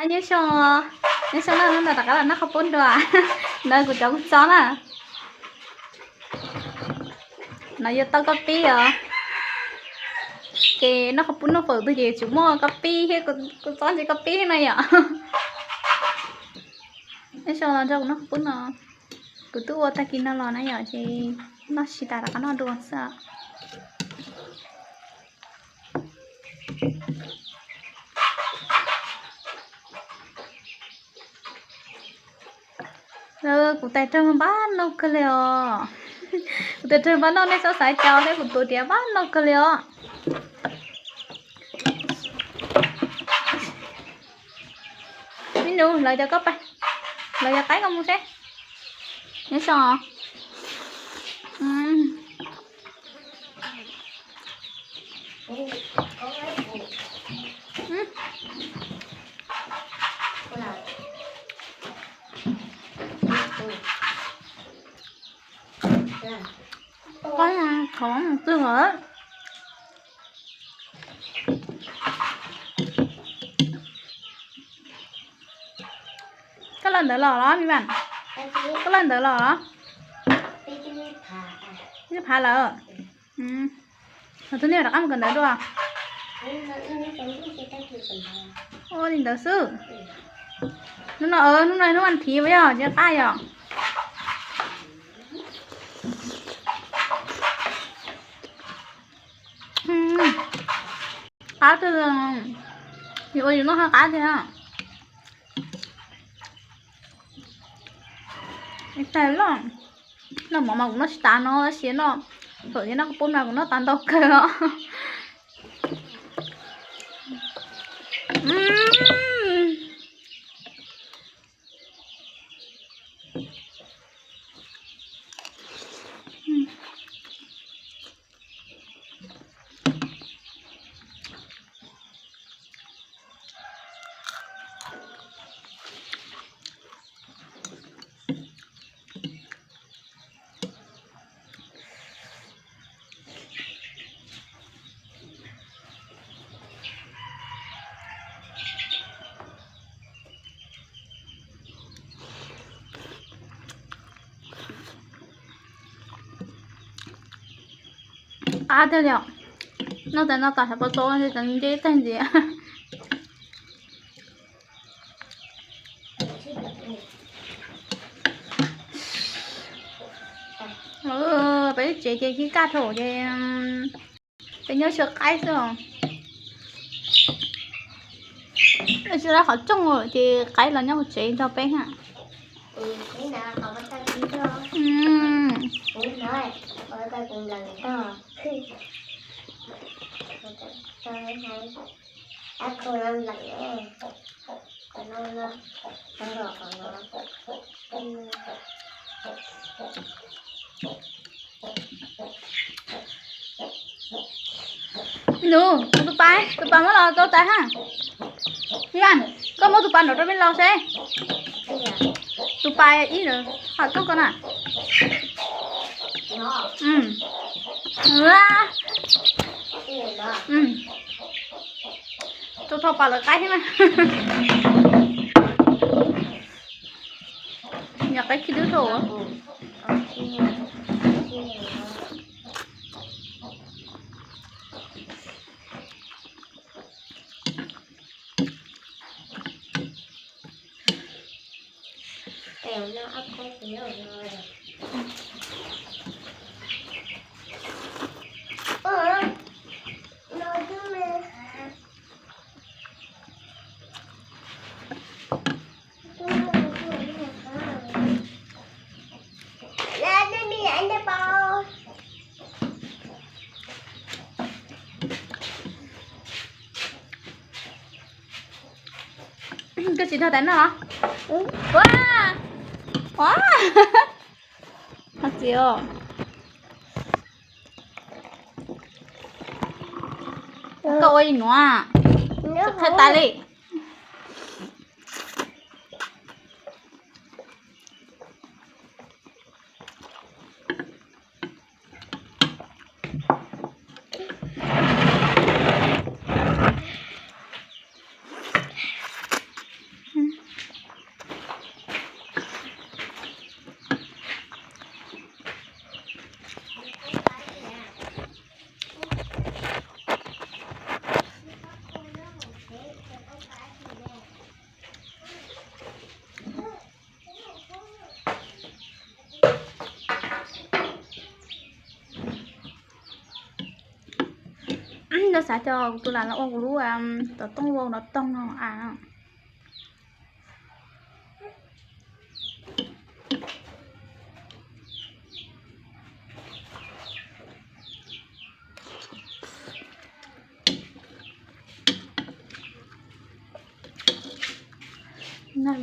Nyob zoo, nyob zoo na, hnub no rov qab los noj qhaub poob dua. Ntawd kuv cov kua txob na. No yuav tau koj pib os. Ces noj qhaub poob noj fawm twg ces tsis muaj koj pib thiab, kua txob ntshe koj pib na yom. Nyob zoo los nrog kuv noj qhaub poob no. Kuv twb ua tag kis no los na yom, ces noj tsis tas rov qab noj dua xwb. Kuv tais raug npab noj kawg li os. Kuv tais raug npab noj, nej txhob xav cas thiab, kuv tus tiav npab noj kawg li os. Me nus, lawv cov koj pais, lawv cov qaib koj mus seb. Nyob zoo. Qhov twg lawm? Koj lawv ntawd los los, me vas? Koj lawv ntawd los los? Ib phav lawm. Tus niag rov qab mus kawm ntawv dua. Ua li ntawd xwb. Hnub no, hnub no hnub vas thiv puas yog, tsis qab yom? Qab tiag, yus ua yus noj qab tiag. Tais loj, noj mov mas kuv noj tsis tas no, tab sis noj fawm thiab noj qhaub poob mas kuv noj tas ntau kawg os. Qab tiag li os. Noj tas noj tas xav pov tau, nce tag ntxiv. Peb lub tsev ces ci kaj dhau ces peb nyob tshuav qaib xwb. Tsis tau qhov rooj ces qaib los nyob hauv tsev nrog peb na. Nus, tus pas, tus pas muab los rau tais ha. Ivan, koj muab tus pas nrog rau peb los seb. Tus pas ib lawm, ho rau koj na. Rau thaum pas lawv qaib thiab na. Nyuam qaib khib dub dhau. Koj tsis nrog tais noj los? Ua, ua, hos txiv os. Koj ua li nuav, qhia tas li. Xav coj kuv tus lam los ua kuv lub xov tooj vau no toog no as.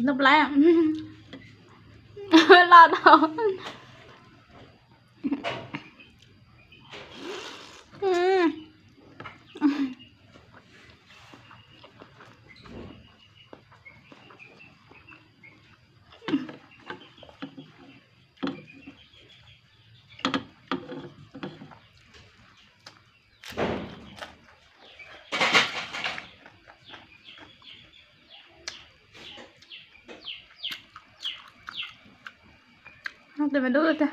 Noj plab los tau. Tus me dub tiag.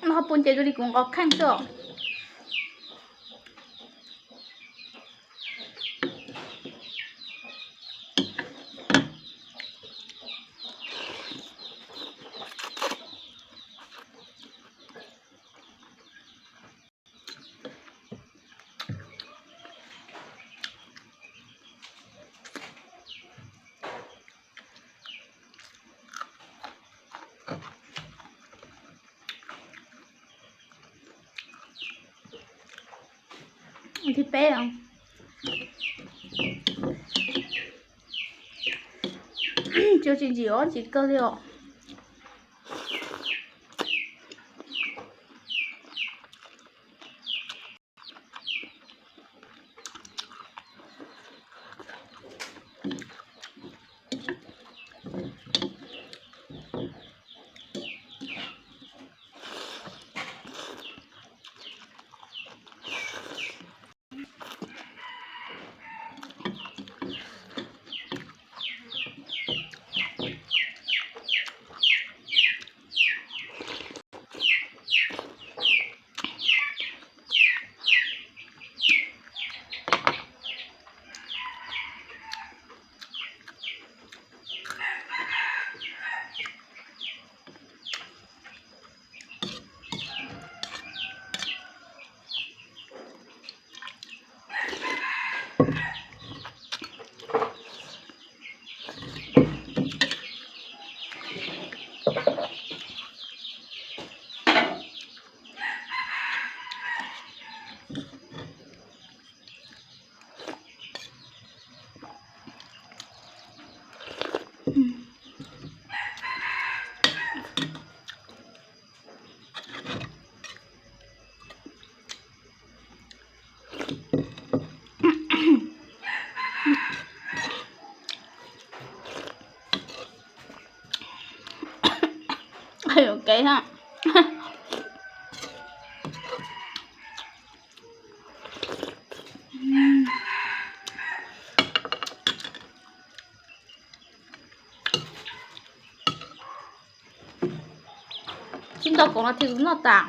Noj qhob poob ces zoo li kuv nqos kheej xwb os. Thib peb os. Tsis ntsim os, ntsim kawg li os. Qhia kev ha. Tsis ntaus koom no thiaj noj tas.